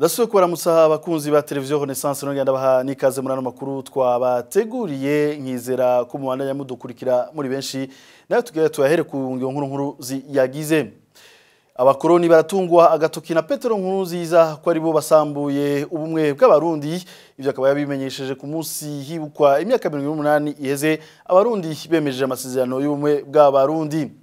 Ndasubiye kubaramutsa abakunzi ba televiziyo Renaissance, nongera ndabaha n'ikaze muri ano makuru twabateguriye. Nkizera ko mubandanya mudukurikira muri benshi, nayo tugira tuyahere ku ngingo nkuru nkuru ziyagize. Abakoroni baratungwa agatoki na Petero Nkurunziza ko aribo basambuye ubumwe bw'Abarundi. Ivyo akaba yabimenyesheje ku munsi hibukwa imyaka 78 iheze Abarundi bemeje amasezerano y'ubumwe bw'Abarundi.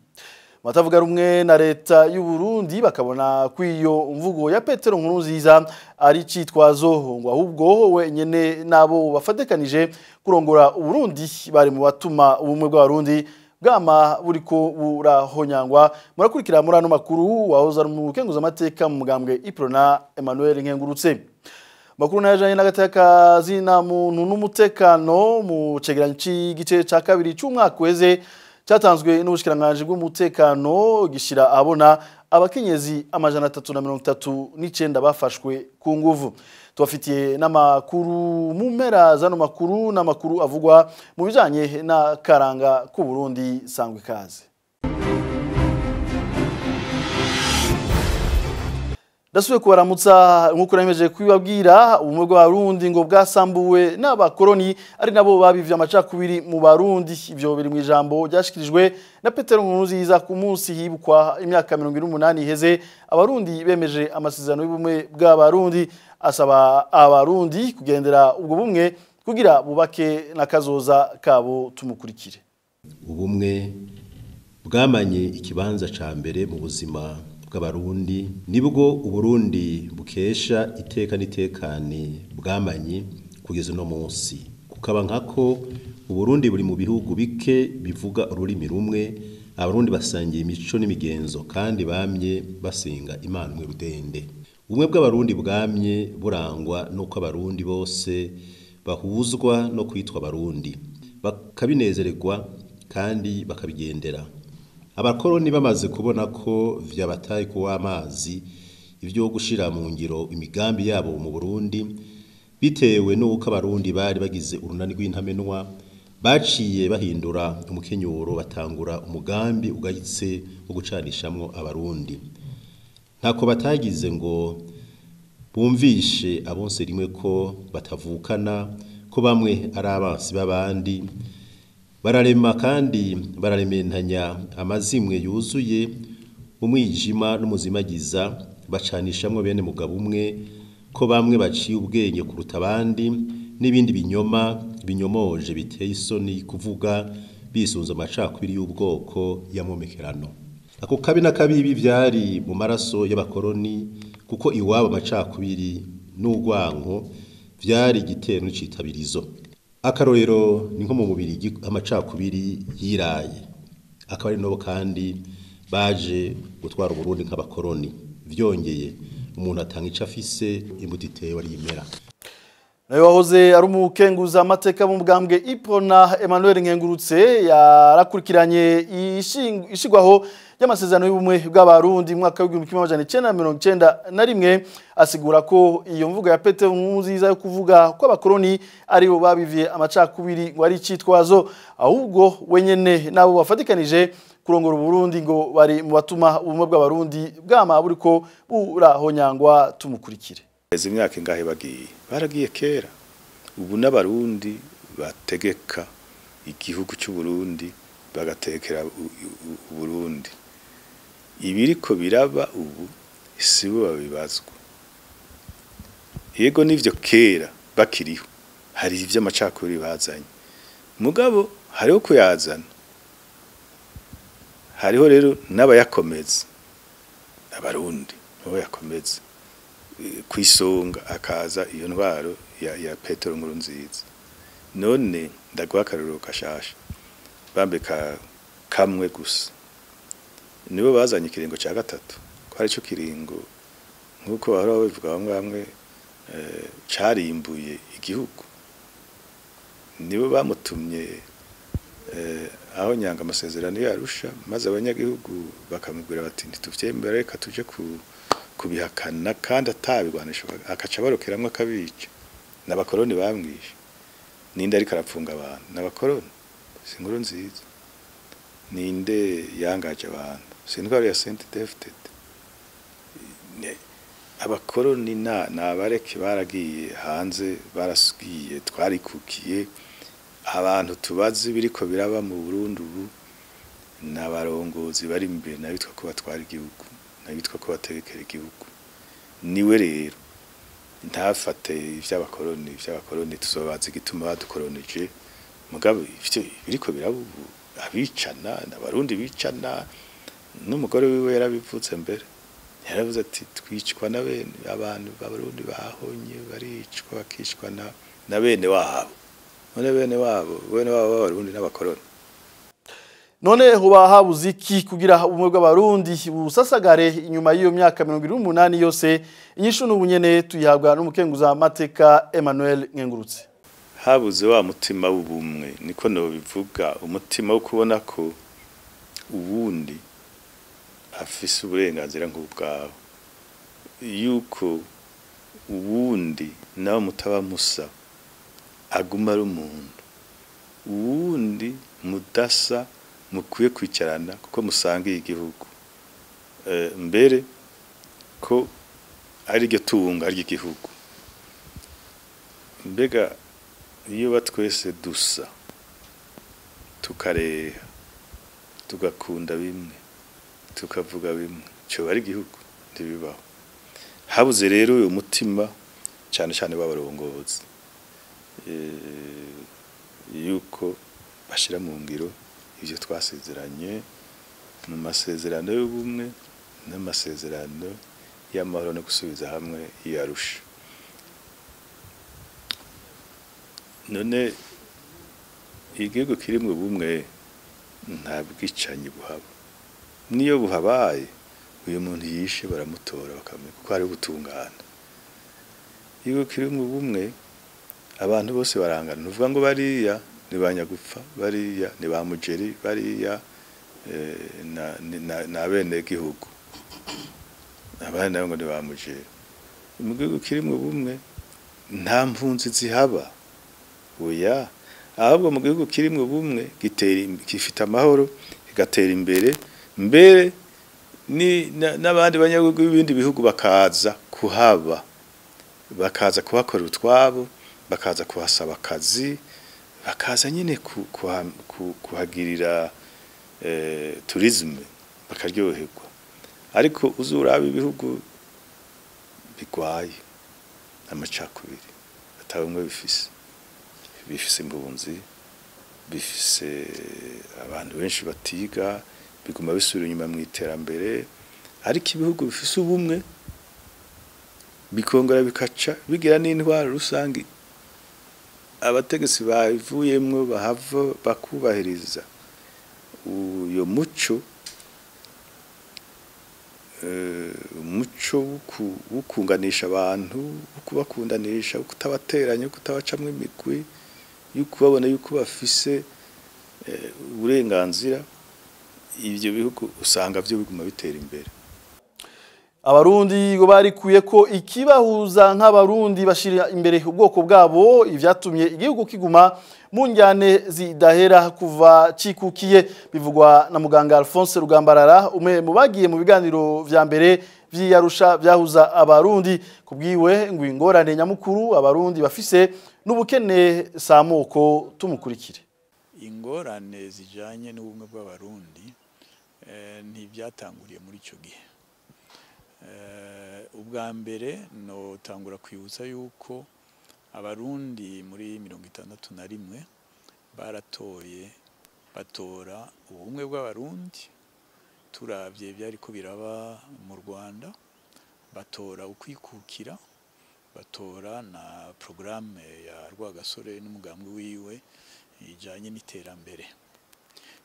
Batavuga rumwe na leta y'u Burundi bakabona ko iyo mvugo ya Petero Nkurunziza ari citwazo, ngo ahubwo wenyene nabo bafatekanije kurongora Uburundi bari mu batuma ubumwe bw'Abarundi bwama buriko burahonyangwa. Murakurikira muri ano makuru wahoze ari umukenguza amateka mu mugambwe Iprona, Emmanuel Nkengurutse. Makuru najanye n'agateka zina muntu n'umutekano mu cegeranyo c'igice ca kabiri c'umwaka uheze cyatanzwe n'ubushikiranganje bw'umutekano gishira abona abakenyezi 339 bafashwe ku nguvu. Tubafitiye n'amakuru mu mpera zano makuru n'amakuru avugwa mu bijanye na karanga ku Burundi. Sangwa ikaze. Ndasubiye kubaramutsa nkuko nameje kubibabwira, ubumwe bw'Abarundi ngo bwasambuwe n'abakoroni ari nabo babivye amacakubiri mu Barundi. Ivyo biri mu ijambo ryashikirijwe na Petero Nkurunziza ku munsi hibukwa imyaka 78 iheze Abarundi bemeje amasezerano y'ubumwe bw'Abarundi. Asaba Abarundi kugendera ubwo bumwe kugira bubake nakazoza kabo. Tumukurikire. Ubumwe bwamanye ikibanza ca mbere mu buzima bw'Abarundi, nibwo Uburundi bukesha iteka n'itekane bwamanye kugeza uno munsi. Kukaba nkako Uburundi buri mu bihugu bike bivuga ururimi rumwe, Abarundi basangiye imico n'imigenzo kandi bamye basenga Imana umwe rudende. Ubumwe bw'Abarundi bwamye burangwa nuko Abarundi bose bahuzwa no kwitwa Abarundi, bakabinezererwa kandi bakabigendera. Abakoroni bamaze kubona ko vyabataye kuwa amazi ivyo gushira mu ngiro imigambi yabo mu Burundi, bitewe nuko Abarundi bari bagize urunani rw'intamenwa, baciye bahindura umukenyuro batangura umugambi ugayitse wo gucanishamwo Abarundi. Ntako batagize ngo bumvishe abonse rimwe ko batavukana, ko bamwe ari abansi b'abandi. Bararema kandi bararementanya amazimwe yuzuye umwijima n'umuzimagiza, bacanishamwo bene mugabo umwe ko bamwe baciye ubwenge kuruta abandi, n'ibindi binyoma binyomoje biteye isoni kuvuga, bisunze amacakubiri y'ubwoko y'amomekerano. Ako kabi na kabibi vyari mu maraso y'abakoroni, kuko iwabo amacakubiri n'urwanko vyari igitero n'icitabirizo. Akarorero ni nko mu mubiri amacakubiri yiraye, akaba ari nabo kandi baje gutwara Uburundi nk'abakoroni. Vyongeye umuntu atanga ico afise, imbuto itewe ari imera. Nawe wahoze ari umukenguza amateka mu mugambwe Iprona, Emmanuel Nkengurutse, yarakurikiranye ishigwaho y'amasezerano y'ubumwe bw'Abarundi mu mwaka w'igihumbi kimwe amajana icenda na mirongo icenda na rimwe. Asigura ko iyo mvugo ya Petero Nkurunziza yo kuvuga ko abakoroni aribo babivye amacakubiri ngo ari icitwazo, ahubwo wenyene nabo bafatikanije kurongora Uburundi ngo bari mu batuma ubumwe bw'Abarundi bwama buriko burahonyangwa. Tumukurikire. Izi myaka ingahe bagiye? Baragiye kera. Ubu n'Abarundi bategeka igihugu cy'u Burundi, bagatekera Uburundi. Ibiriko biraba ubu sibo babibazwa. Yego nivyo kera bakiriho hari ivy'amacakubiri bazanye, mugabo hariho kuyazana, hariho rero n'abayakomeza. Abarundi nibo yakomeza kwisonga, akaza iyo ntwaro ya Petero Nkurunziza. None ndaguha akarorero kashasha bambeka kamwe gusa, nibo bazanye ikiringo ca gatatu, ko ari cyo kiringo nkuko bahora babivuga bamwe bamwe carimbuye igihugu. Nibo bamutumye aho nyanga amasezerano yarusha, maze abanyagihugu bakamubwira bati ntituvyemera, reka tuje kubihakana, kandi atabigwanisha akaca barokeramwe akabica. N'abakoroni bamwishe. Ninde ariko arapfunga abantu? N'abakoroni, si Nkurunziza. Ninde yangaje abantu? Si intwaro ya CNDD-FDD. Abakoroni nabareke baragiye hanze, barasugiye, twarikukiye. Abantu tubazi biriko biraba mu Burundi ubu n'abarongozi bari imbere, nabitwa ko batwara igihugu, nabitwa ko bategekera igihugu. Niwe rero ntafate ivy'abakoroni tuzobaza igituma badukoronije, mugabo ivyo biriko biraba ubu, abicana n'abarundi bicana. N'umugore wiwe yarabivutse mbere, yaravuze ati twicwa na bene abantu b'abarundi bahonye, baricwa bakicwa na bene wabo. None bene wabo b'abarundi n'abakoroni. None hoba habuze iki kugira ubumwe bw'abarundi busasagare inyuma y'iyo myaka 78 yose? Inyishu n'ubunyene tuyihabwa n'umukenguza amateka Emmanuel Nkengurutse. Habuze wa mutima w'ubumwe, niko no bivuga, umutima wo kubona ko uwundi afise uburenganzira nk'ubwawe, yuko uwundi nawe mutaba musa aguma ari umuntu, uwundi mudasa mukwiye kwicarana kuko musangiye igihugu, mbere ko ari ryo tunga ry'igihugu. Mbega iyo batwese dusa tukareha tugakunda bimwe tukavuga bimwe, cyo bari igihugu ntibibaho. Habuze rero uyu mutima cyane cyane b'abarongozi, yuko bashira mu ngiro ivyo twasezeranye mu masezerano y'ubumwe n'amasezerano y'amahoro no gusubiza hamwe y'Arusha. None igihugu kirimwo ubumwe nta bwicanyi buhaba, niyo buhabaye uyu muntu yishe baramutora bakamenya kuko ari ubutungane. Igihugu kirimwo ubumwe abantu bose barangana, nuvuga ngo bariya ni banyagupfa, bariya ni ba mujeri, bariya na bene gihugu, abandi nabo ngo ni ba mujeri. Mu gihugu kirimwo ubumwe nta mpunzi zihaba, oya, ahubwo mu gihugu kirimwo ubumwe gitera gifite amahoro, kigatera imbere, mbere ni n'abandi banyagihugu b'ibindi bihugu bakaza kuhaba, bakaza kuhakora utwabo, bakaza kuhasaba akazi, bakaza nyine kuhagirira tourisme, bakaryoherwa. Ariko uzuraba ibihugu bigwaye amacakubiri atabumwe bifise, bifise impunzi, bifise abantu benshi batiga, biguma bisubira inyuma mu iterambere. Ariko ibihugu bifise ubumwe bikongera bikaca bigira n'intwaro rusange, abategetsi bavuyemwo bahava bakubahiriza uyo muco, umuco wukunganisha abantu, ukubakundanisha, ukutabateranya, ukutabacamwo imigwi, yukubabona yuko bafise uburenganzira. Ivyo bihugu usanga byo biguma bitera imbere. Abarundi ngo barikuye ko ikibahuza nk'abarundi bashira imbere ubwoko bwabo, ivyatumye igihugu kiguma mu njyane zidahera kuva cikukiye, bivugwa na muganga Alphonse Rugambarara, umwe mu bagiye mu biganiro vya mbere vy'Arusha vyahuza abarundi. Kubwiwe ngo ingorane nyamukuru abarundi bafise n'ubukene samoko. Tumukurikire. Ingorane zijanye n'ubumwe bw'abarundi ntibyatanguriye muri ico gihe. Ubwa mbere notangura kwibutsa yuko abarundi muri 61 baratoye, batora ubumwe bw'abarundi. Turavye byariko biraba mu Rwanda, batora ukwikukira, batora na programme ya Rwagasore n'umugambwe wiwe ijanye n'iterambere.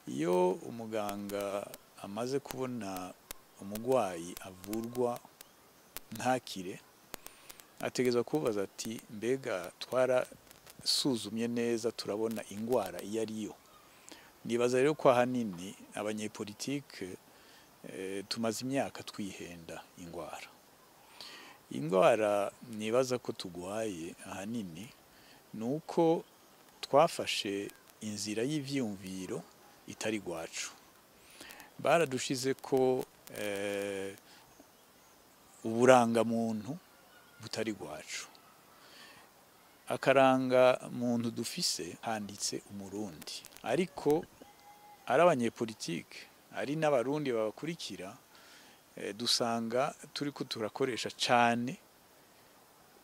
Iyo umuganga amaze kubona umugwayi avurwa ntakire, ategezwa kubaza ati mbega twarasuzumye neza turabona ingwara iyo ariyo. Nibaza rero ko ahanini abanyepolitike tumaze imyaka twihenda ingwara. Ingwara nibaza ko tugwaye ahanini nuko twafashe inzira y'ivyumviro itari gwacu. Baradushize ko Uburangamuntu butari gwacu. Akaranga muntu dufise handitse umurundi, ariko ari abanyepolitike ari n'abarundi babakurikira, dusanga turiko turakoresha cane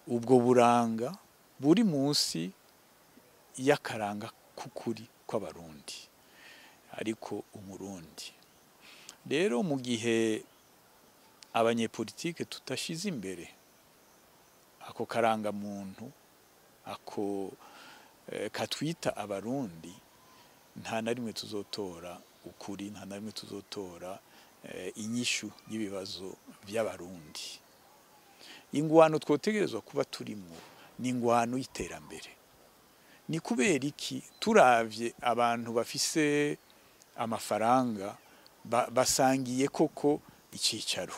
ubwo buranga buri munsi y'akaranga k'ukuri kw'abarundi, ariko umurundi. Rero mu gihe abanyepolitike tutashize imbere ako karanga muntu, ako katwita abarundi, nta na rimwe tuzotora ukuri, nta na rimwe tuzotora inyishu y'ibibazo by'abarundi. Ingwano twotegerezwa kuba turimo ni ingwano y'iterambere. Ni kubera iki turavye abantu bafise amafaranga basangiye koko icicaro,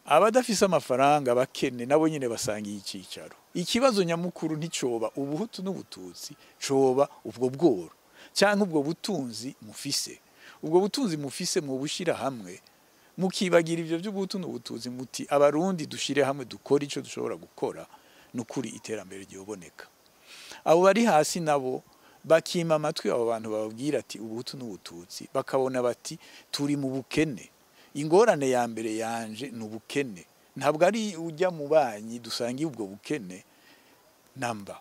abadafise amafaranga bakene nabo nyine basangiye icicaro? Ikibazo nyamukuru nticoba ubuhutu n'ubututsi, coba ubwo bworo cyangwa ubwo butunzi mufise. Ubwo butunzi mufise mu bushira hamwe, mukibagira ivyo by'ubuhutu n'ubututsi, muti abarundi dushire hamwe dukora ico dushobora gukora, nukuri iterambere ryoboneka. Abo bari hasi nabo bakima amatwi abo bantu bababwira ati ubuhutu n'ubututsi, bakabona bati turi mu bukene, ingorane ya mbere yanje ni ubukene, ntabwo ari ujya mu banyi dusangiye ubwo bukene namba,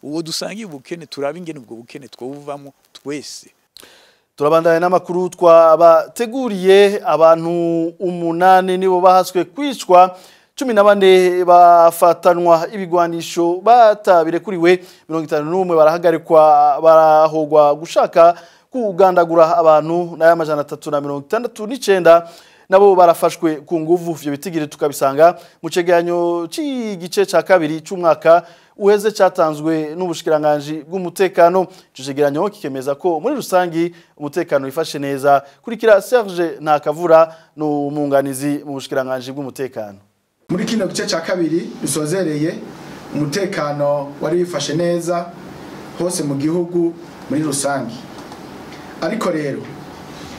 uwo dusangiye ubukene turabe ingene ubwo bukene twobuvamo twese. Turabandanya n'amakuru twabateguriye. Abantu 8 nibo bahaswe kwicwa, 14 bafatanwa ibigwanisho batabirekuriwe, 51 barahagarikwa barahogwa gushaka kugandagura abantu, na 369 nabo barafashwe ku nguvu. Ivyo bitigiri tukabisanga mu cegeranyo c'igice ca kabiri c'umwaka uheze cyatanzwe n'ubushikiranganje bw'umutekano. Ico cegeranyo kikemeza ko muri rusangi umutekano wifashe neza. Kurikira Serge Ntakavura n'umunganizi mu bushikiranganje bw'umutekano. Muri kino gice ca kabiri bisozereye, umutekano wari wifashe neza hose mu gihugu muri rusangi. Ariko rero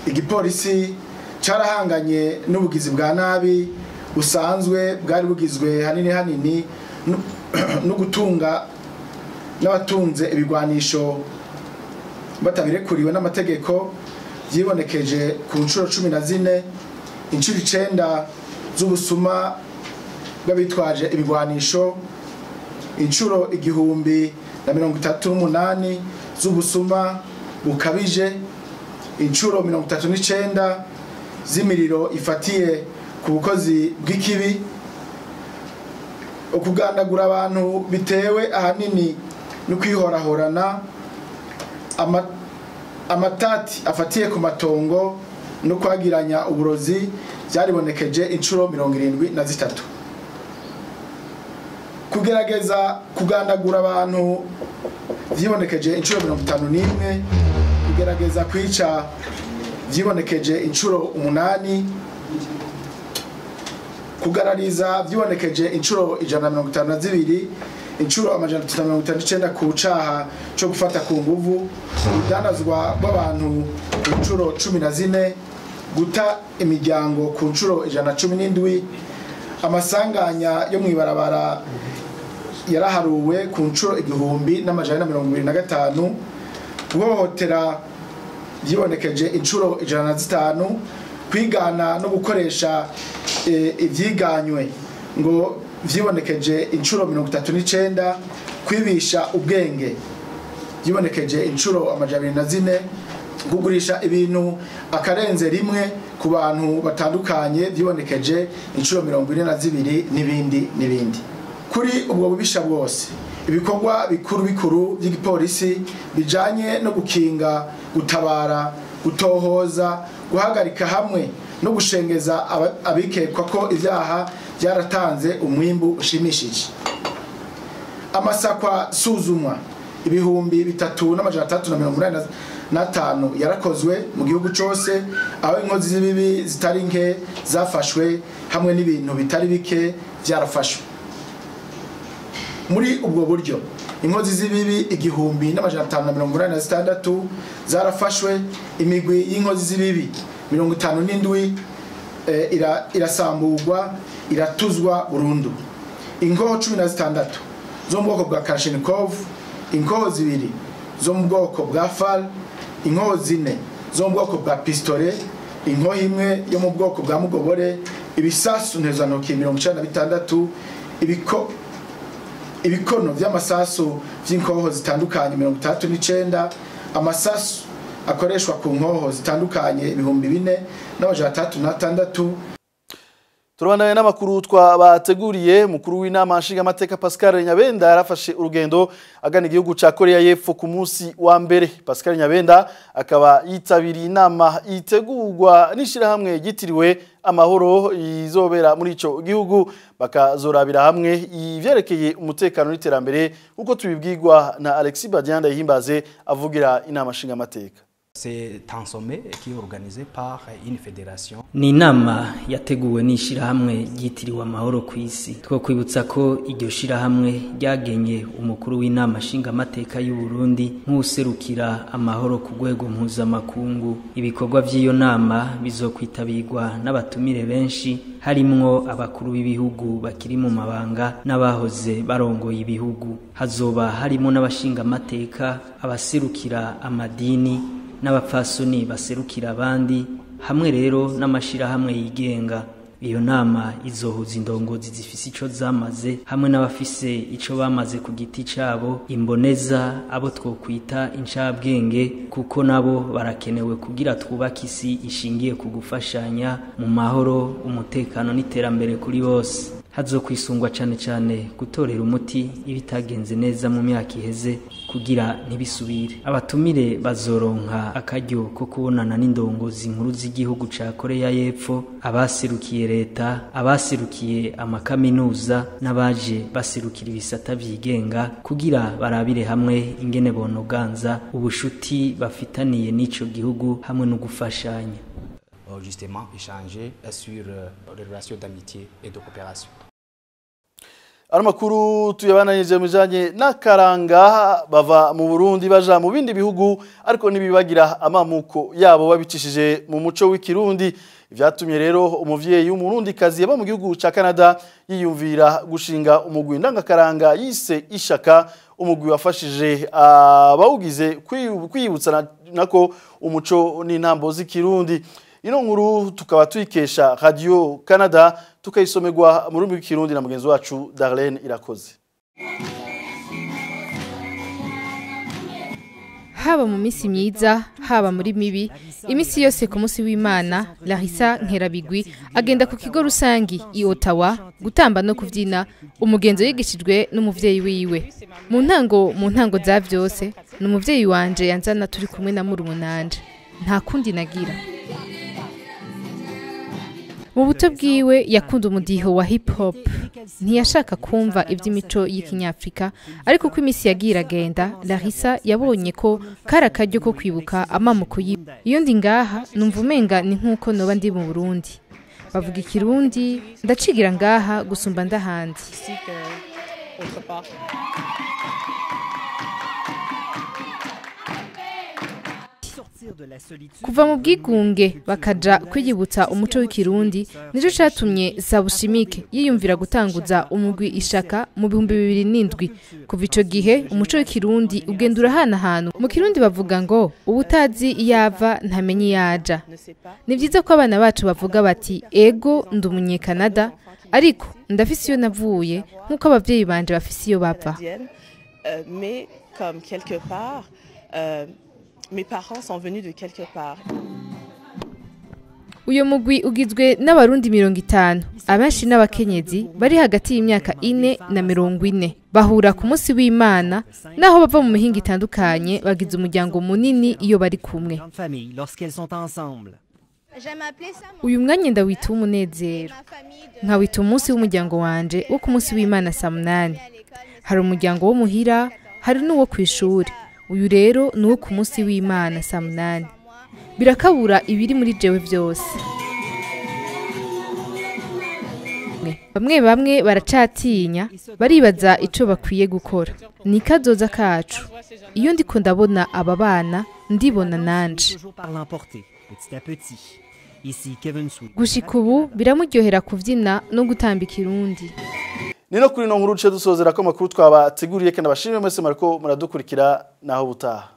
igipolisi carahanganye n'ubugizi bwa nabi busanzwe bwari bugizwe hanini hanini no gutunga n'abatunze ibigwanisho batabirekuriwe n'amategeko, vyibonekeje ku nshuro 14, inshuro 9 z'ubusuma bw'abitwaje ibigwanisho, inshuro 1038 z'ubusuma bukabije, inshuro 39 z'imiriro ifatiye ku bukozi bw'ikibi, ukugandagura abantu bitewe ahanini no kwihorahorana, amatati afatiye ku matongo no kwagiranya uburozi byaribonekeje inshuro 73. Kugerageza kugandagura abantu vyibonekeje inshuro 51, kugerageza kwica vyibonekeje inshuro 8, kugarariza vyibonekeje inshuro 152, inshuro 359 ku caha cyo gufata ku nguvu, udanazwa rw'abantu ku nshuro 14, guta imiryango ku nshuro 117, amasanganya yo mwibarabara yaraharuwe ku nshuro 1425, guhohotera vyibonekeje inshuro 105, kwigana no gukoresha ivyiganywe ngo vyibonekeje inshuro 39, kwibisha ubwenge vyibonekeje inshuro 204, kugurisha ibintu akarenze rimwe ku bantu batandukanye vyibonekeje inshuro 42 n'ibindi n'ibindi. Kuri ubwo bubisha bwose, ibikorwa bikuru bikuru by'igipolisi bijanye no gukinga, gutabara, gutohoza, guhagarika hamwe no gushengeza abikekwa ko ivyaha byaratanze umwimbu ushimishije. Amasakwa suzumwa 3385 yarakozwe mu gihugu cose, aho inkozi z'ibibi zitari nke zafashwe hamwe n'ibintu bitari bike byarafashwe. Muri ubwo buryo inkozi z'ibibi 1586 zarafashwe, imigwi y'inkozi z'ibibi 57 irasamburwa, iratuzwa burundu. Inkoho 16 zo mu bwoko bwa Kalashnikov, inkoho 2 zo mu bwoko bwa FAL, inkoho 4 zo mu bwoko bwa pistolet, inkoho 1 yo mu bwoko bwa mugobore, ibisasu ntezantoki 96, ibikono vy'amasasu vy'inkoho zitandukanye 39, amasasu akoreshwa ku nkoho zitandukanye 4306. Turabandanya n'amakuru twabateguriye. Mukuru w'inama nshingamateka Pascal Nyabenda yarafashe urugendo agana igihugu ca Korea y'Epfo ku munsi wa mbere. Pascal Nyabenda akaba yitabiriye inama itegurwa n'ishirahamwe ryitiriwe amahoro izobera muri ico gihugu, bakazorabira hamwe ivyerekeye umutekano n'iterambere, uko tubibwirwa na Alexis Badian Ndayihimbaze avugira inama nshingamateka. C'est un sommet qui est organisé par une fédération. Ni inama yateguwe n'ishirahamwe ryitiriwe amahoro ku isi. Two kwibutsa ko iryo shirahamwe ryagenye umukuru w'inama nshingamateka y'u Burundi nk'userukira amahoro ku rwego mpuzamakungu. Ibikorwa vy'iyo nama bizokwitabirwa n'abatumire benshi, harimwo abakuru b'ibihugu bakiri mu mabanga n'abahoze barongoye ibihugu. Hazoba harimo n'abashingamateka, abaserukira amadini n'abapfasoni baserukira abandi, hamwe rero n'amashirahamwe yigenga. Iyo nama izohuza indongozi zifise ico zamaze hamwe n'abafise ico bamaze ku giti cabo, imboneza, abo twokwita incabwenge, kuko nabo barakenewe kugira twubake isi ishingiye ku gufashanya mu mahoro, umutekano n'iterambere kuri bose. Hazokwisungwa cane cane gutorera umuti ibitagenze neza mu myaka iheze kugira ntibisubire. Abatumire bazoronka akaryo ko kubonana n'indongozi nkuru z'igihugu ca Korea y'Epfo, abaserukiye leta, abaserukiye amakaminuza n'abaje baserukira ibisata vyigenga, kugira barabire hamwe ingene bonoganza ubushuti bafitaniye n'ico gihugu hamwe no gufashanya. Justement échanger sur les relations d'amitié et de coopération. Ano makuru tuyabananije mujanye n'akaranga. Bava mu Burundi baja mu bindi bihugu, ariko nibibagira amamuko yabo babicishije mu muco w'ikirundi. Vyatumye rero umuvyeyi w'umurundi kazi yaba mu gihugu ca Canada yiyumvira gushinga umugwi ndangakaranga yise Ishaka, umugwi wafashije abawugize kwibutsa nako umuco n'intambo z'ikirundi. Ino nkuru tukaba tuyikesha Radio Canada, tukayisomerwa mu rurimi rw'ikirundi na mugenzi wacu Darlene Irakoze. Haba mu misi myiza, haba muri mibi, imisi yose ku munsi w'Imana, Larissa Nkerabigwi agenda ku kigo rusangi i Ottawa gutamba no kuvyina, umugenzo yigishijwe n'umuvyeyi wiwe. Mu ntango za vyose, n'umuvyeyi wanje yanzana turi kumwe na murumunanje. Nta kundi nagira. Mu buto bwiwe yakunda umudiho wa hip hop. Ntiyashaka kumva iby'imico y'ikinyafrika, ariko uko imisi yagiye iragenda, Larissa yabonye ko kari akaryo ko kwibuka amamuko yiwe. Iyo ndi ngaha numva umenga ni nk'uko noba ndi mu Burundi. Bavuga ikirundi, ndacigira ngaha gusumba ndahandi. Kuva mu bwigunge bakaja kwiyibutsa umuco w'ikirundi, nico catumye Sabushimike yiyumvira gutanguza umugwi Ishaka mu 2007. Kuva ico gihe umuco w'ikirundi ugenda urahana ahantu. Mu kirundi bavuga ngo ubutazi iyava ntamenye iyaja. Ni vyiza ko abana bacu bavuga bati ego ndi umunyekanada, ariko ndafise iyo navuye nk'uko abavyeyi banje bafise iyo bava. Mais comme quelque part mes parents sont venus de quelque part. Uyo mugwi ugizwe n'abarundi 50, abenshi n'abakenyezi bari hagati y'imyaka 4 na 40. Bahura ku munsi w'Imana, naho bava mu mihinga itandukanye, bagize umuryango munini iyo bari kumwe. Uyu mwanya ndawita umunezero, nkawita umunsi w'umuryango wanje wo ku munsi w'Imana saa 8. Hari umuryango wo muhira, hari n'uwo kw'ishuri. Uyu rero ni uwo ku munsi w'Imana saa 8. Birakabura ibiri muri jewe vyose. Bamwe bamwe baracatinya, baribaza ico bakwiye gukora. Ni kazoza kacu. Iyo ndiko ndabona aba bana, ndibona nanje. Ici Kevin Sui. Gushika ubu biramuryohera kuvyina no gutamba ikirundi. Nino kuri no nkuru duce dusozera ko makuru twabateguriye, kandi abashimwe mwese mariko muradukurikira naho butaha.